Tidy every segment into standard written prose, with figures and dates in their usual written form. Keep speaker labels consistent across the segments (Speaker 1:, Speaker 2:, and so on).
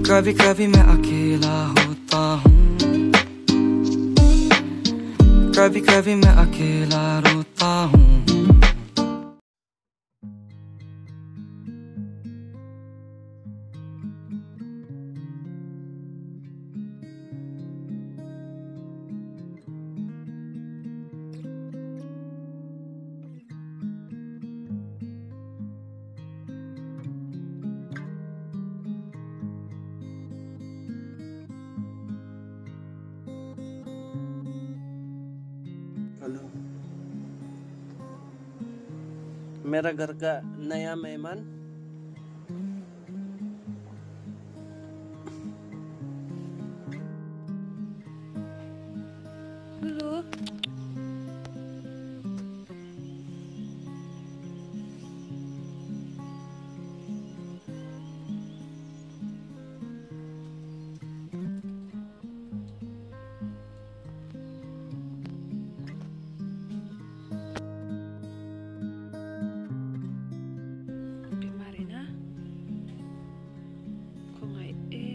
Speaker 1: कभी कभी मैं अकेला होता हूँ कभी कभी मैं अकेला रोता हूँ
Speaker 2: हेलो मेरा घर का नया मेहमान
Speaker 3: Lulu. Pi Marina khawngaih e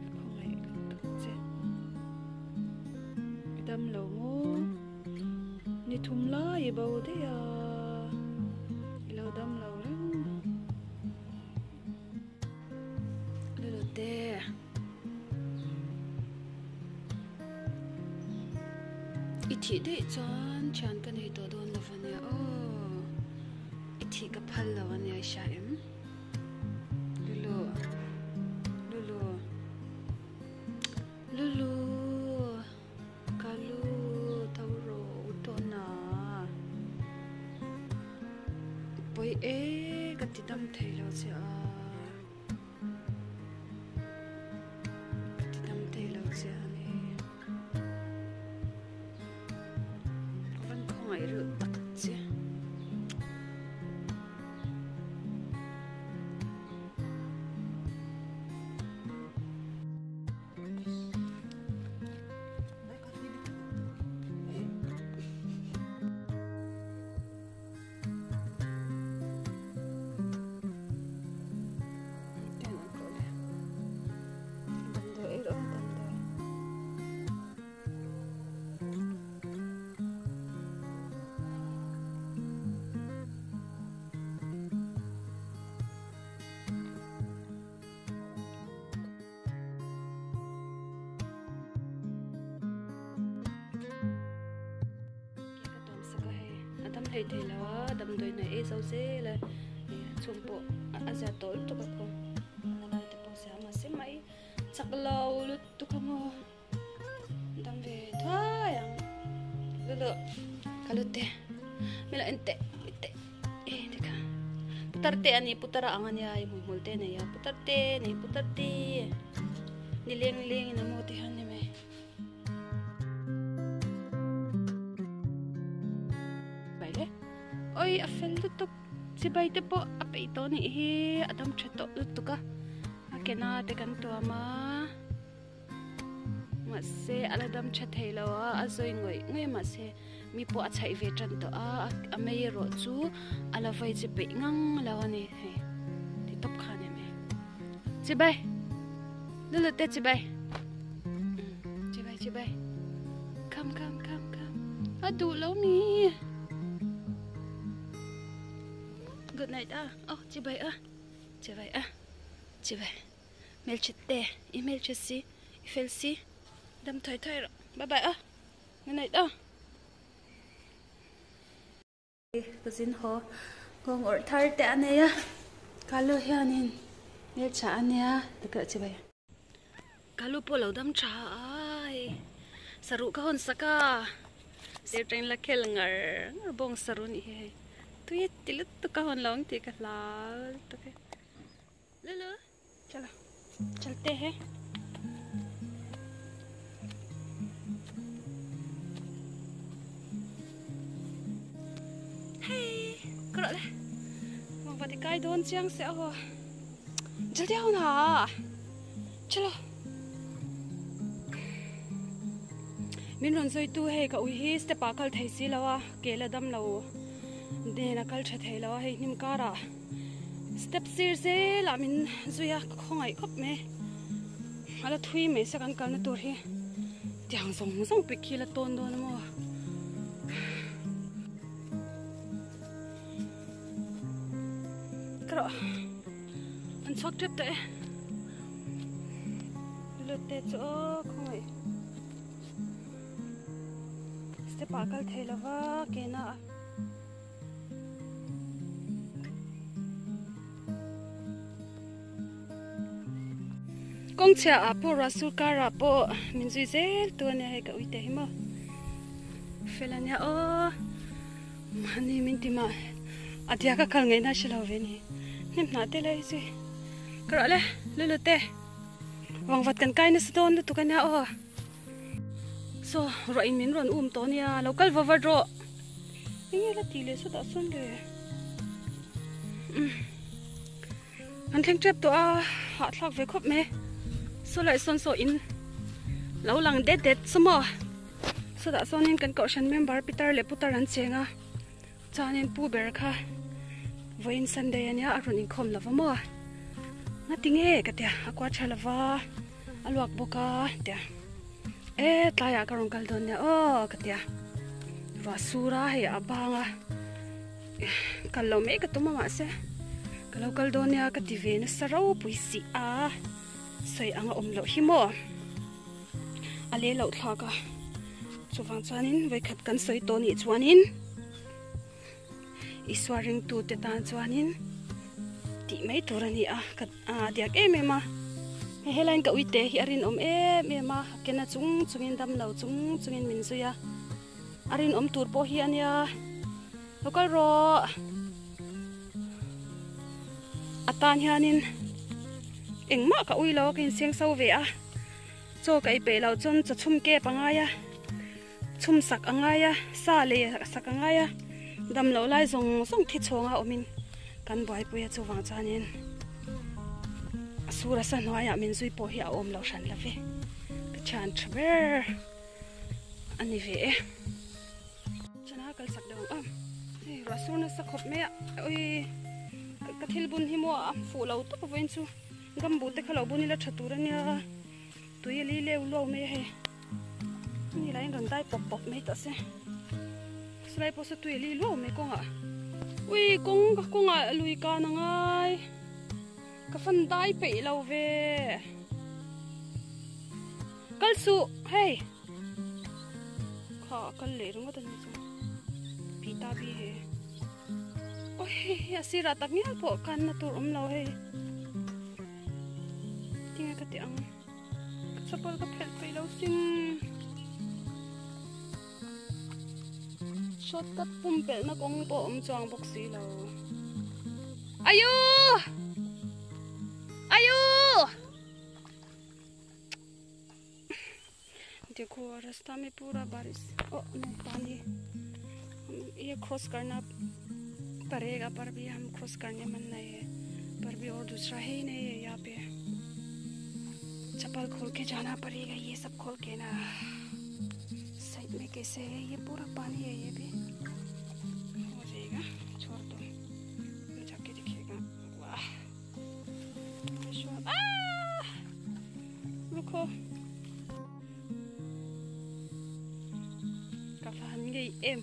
Speaker 3: ka khawngaih lutuk che i dam lo maw ni thum lai i bo daih a i lo dam lo reng Lulute. I thih daih chuan thian ka nei tawh dawn lo ania aw. I thih ka phal lo ania i hria em? Lulu. Lulu. Lulu. Ka lu tho rawh u tawh na. Pawi e ka ti dam thei lo che a. Ka ti dam thei lo che a ni. Ka van khawngaih reuh tak che. Ka tuam sak a hei a dam hlei thei lo a damdawi hnaih ei zo zel a chhung pawh a zia tawh lutuk a khaw a na lai te pawh a zia mahse mai chak lo lutuk a maw dam ve thuai ang lulu ka lut te mela en teh teh eh tikha putar te ani putar a ang ania i hmuihmul te nei a putar te nei putar te ni leng leng in a maw ti hian ni mai. Oi a fel lutuk chibai te pawh a peih tawh anih hi a dam tha tawh lutuk a a ke na te kan tuam a mahse a la dam tha thei lo a a zawi ngawih ngawih a mahse mi pawh a chhaih ve tan tawh a a mei erawh chu a la vai che peih ngang lo a ni hei ti tawp kha a ni mai chibai lulu te chibai chibai chibai come come come come a duh lo mi good night a oh chibai a chibai a chibai hmelchhe te i hmelchhe si i fel si dam thawi thawi rawh bye bye a good night a. Ka zin haw nghawng awrh thar te a nei a kalu hianin hmeltha a nia tikah chibai kalu pawh lo dam tha ai saruh ka hawn sak a tir la khel ngar ngar bawng saruh anih hi hei tui ti lutuk ka hawn lo ang tih ka hlau lutuk e lulu chalo chalte he. Hey ka rawh le va ti kai dawn chiang se aw jaldi ho na chalo min rawn sawi tu hei ka ui hi step ah kal thei si lo a ke la dam lo nen a kal tha thei lo a hei hnim karah step sir zelah min zui a ka khawngaih khawp mai. A la thui mai se kan kalna tur hi tiang zawng zawng pik khi la tawn dawn a maw. Ka rawh an chhuak tep tawh e. Lut te chu aw khawngaih. Step ah kal thei lova ke na a. Kawng chhia ah pawh ruah sur kar ah pawh min zui zel tu ania hei ka uite hi maw fel ania aw mahni min ti mah a diak a kal ngaihna a hre lo ve ni hnim hnah te lai zui ka rawh le lulu te vangvat kan kai nasa dawn lutuk ania aw. Saw ruah in min rawn um tawh nia lo kal va vat rawh enge la tih leh sawtah sawn le kan thleng tep tawh a hahthlak ve khawp mai saw lai sawn saw in lo lang det det chu maw sawtah sawnin kan kohhran member pitar leh putar an cheng a chuanin pu ber kha vawiin sunday ania a rawn inkhawm lova maw ngatinge ka tia a kuah tha lova. A luak bawk a tia e tlaiah ka rawn kal dawn nia aw ka tia ruah sur a hei a bang a kal lo mai ka tum a mahse ka lo kal dawn nia ka ti ve nasa ropui si a sawi ang a awm loh hi maw a le loh thlak a chuvang chuanin vawikhat kan sawi tawh nih chuanin Isua ringtute tan chuanin tih mai tur a ni a ka a diak em em a hei helaiin ka uite hi a rinawm em em a a kena chung chungin damlo chung chungin min zui a a rinawm tur pawh hi a nia lo kal rawh a tan hianin engmah ka ui lo a ka inseng so ve a chaw ka ei peih loh chuan chaw chhum kep a ngai a. Chhum sak a ngai a, sa lei sak a ngai a, dam loh lai zawng zawng thi chhawng a awmin kan buaipui a chuvang chuanin a sur a sa hnuaiah min zui pawh hi a awm loh hran lo ve, ka thian tha ber a ni ve e. Chana kal sak deuh ang a, hei ruah sur nasa khawp mai a, ui ka thil bun hi maw a fuh lo tawp vawiin chu gumboot te kha lo bun ila tha tur a nia. Tui a li leu luau mai a hei. Ni lah in rawn dai pawp pawp mai tawh se. Silai pawh saw tui a li luau mai kawngah. Ui kawng ka kawngah lui kan a ngai. Ka fan dai peih lo ve. Kal suh hei. Kha kal leh ringawt a ni chu. Pita bi he. Oi hei a sirah tak ngial pawh kanna tur awm lo hei. Tinge ka ti ang ka chapal ka phelh peih lo sin shortcut pum pelh na kawng pawh awm chuang bawk si lo ayu ayu देखो रास्ता में पूरा बारिश ओ नहीं पानी ये क्रॉस करना पड़ेगा पर भी हम क्रॉस करने मन नहीं है पर भी और दूसरा है ही नहीं है यहाँ पे चप्पल खोल के जाना पड़ेगा ये सब खोल के ना साइड में कैसे है ये पूरा पानी है ये भी हो जाएगा छोड़ दो जाके दिखेगा वाह रुको ka va han ngei em.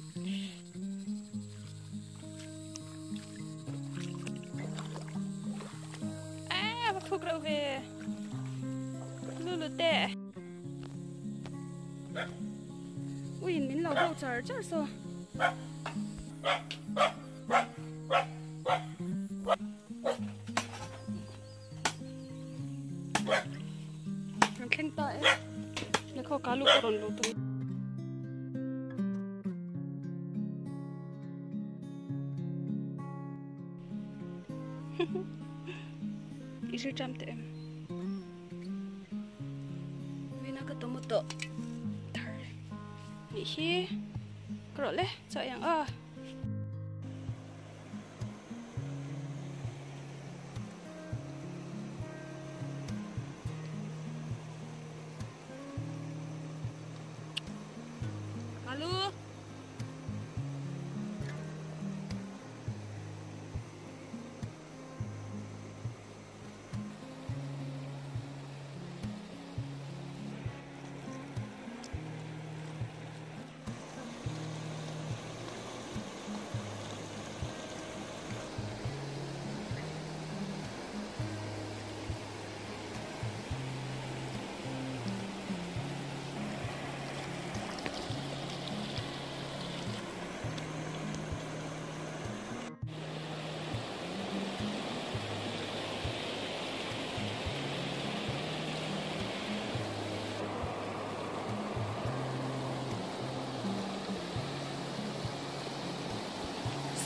Speaker 3: A va thuk reuh ve lulu te. Uiin min lo ho char char saw. Kan thleng ta e. Lekhaw ka lu ka rawn luh tum. I hre ṭam teh em? Vina ka tomato thar nih hi ka rawh le chaw ei ang aw. Kalu.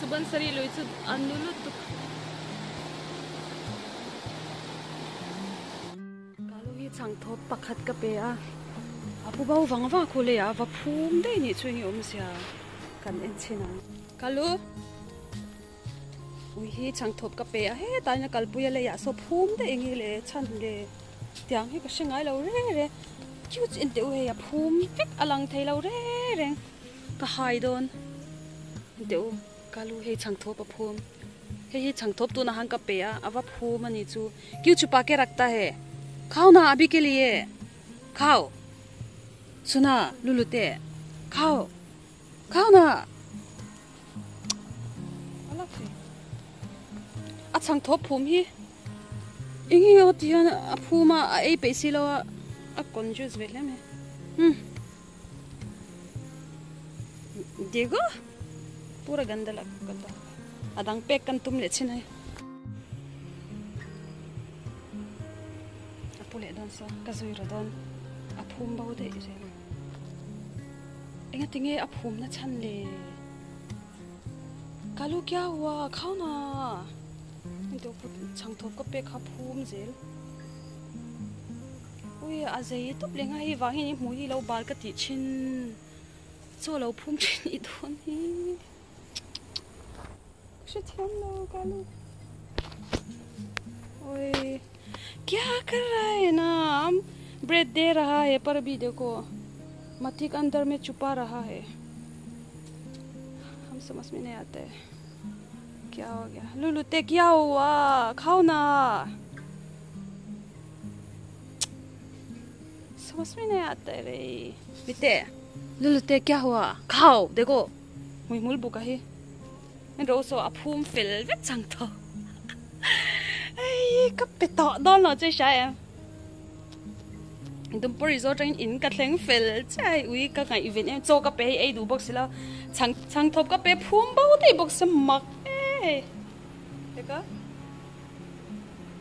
Speaker 3: Subansiri lui chu an nu lutuk. Kalu hi chhangthawp pakhat ka pe a, a pu bo vang vang a khu leiah a va phum daih nih chu eng i awmzia kan en chhin ang. Kalu ui hi chhangthawp ka pe a, hetah hian a kalpui a leiah saw phum daih eng i le chhan le tiang hi ka hre ngai lo reng reng cute en teh u hei a phum vek a lang thei lo reng reng ka hai dawn en teh u. Kalu hei chhangthawp a phum. Hei hi chhangthawp tunah khan ka pe a, a va phum a ni chu. Kiu chupa ke rakta he. Khau na abhi ke liye. Khau. Suna lulute. Khau. Khau na. Alak thei. A chhangthawp phum hi. Eng hi aw ti hian a phum a, a ei peih si lo a, a confuse ve hle mai. Hmm. Diego pura ganda la ganda adang pek kan tum leh chin hei a pu leh dawn saw ka zui ro dawn a phum bo daih zel enga tinge a phum na chhan le kalu kya hua khau na chhang thawp ka pek kha phum zel. Ui a zei tawp leh nghal hei vang hian i hmuh hi lo bal ka tih thin chaw lo phum thin i dawn hi ka hrethiam lo ka lu oi kya kar raha hai na bread de raha hai par bhi dekho mati ka andar mein chupa raha hai hum samajh mein nahi aata hai kya ho gaya lulu te kya hua khao na. समझ में नहीं आता है रे बिते लुलुते क्या हुआ खाओ देखो मुई मुल बुका ही ro so a phum fel vek chang tho ai ka pe to don lo che sha em dum por resort in in ka thleng fel chai ui ka ngai event em chaw ka pe hei ei du bawk silo chhang chhang thawp ka pe phum bo tih bawk se mak e eka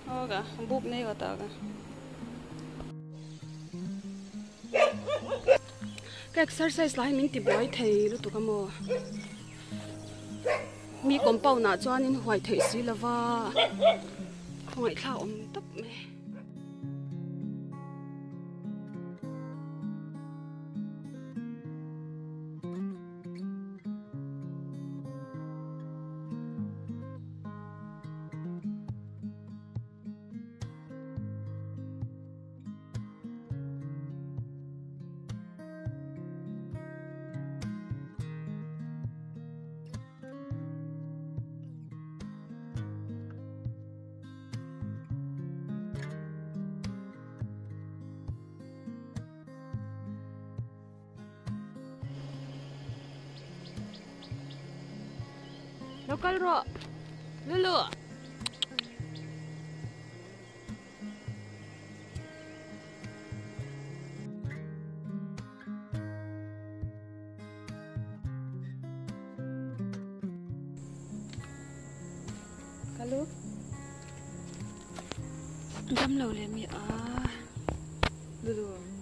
Speaker 3: Hoga buk nei hota hoga. Ka exercise lai min ti buai thei lutuk a maw. Mi compound ah chuanin huai theih si lova khawngaihthlak awm tawp mai. Lo kal rawh Lulu. Kalu damlo leh mi a Lulu.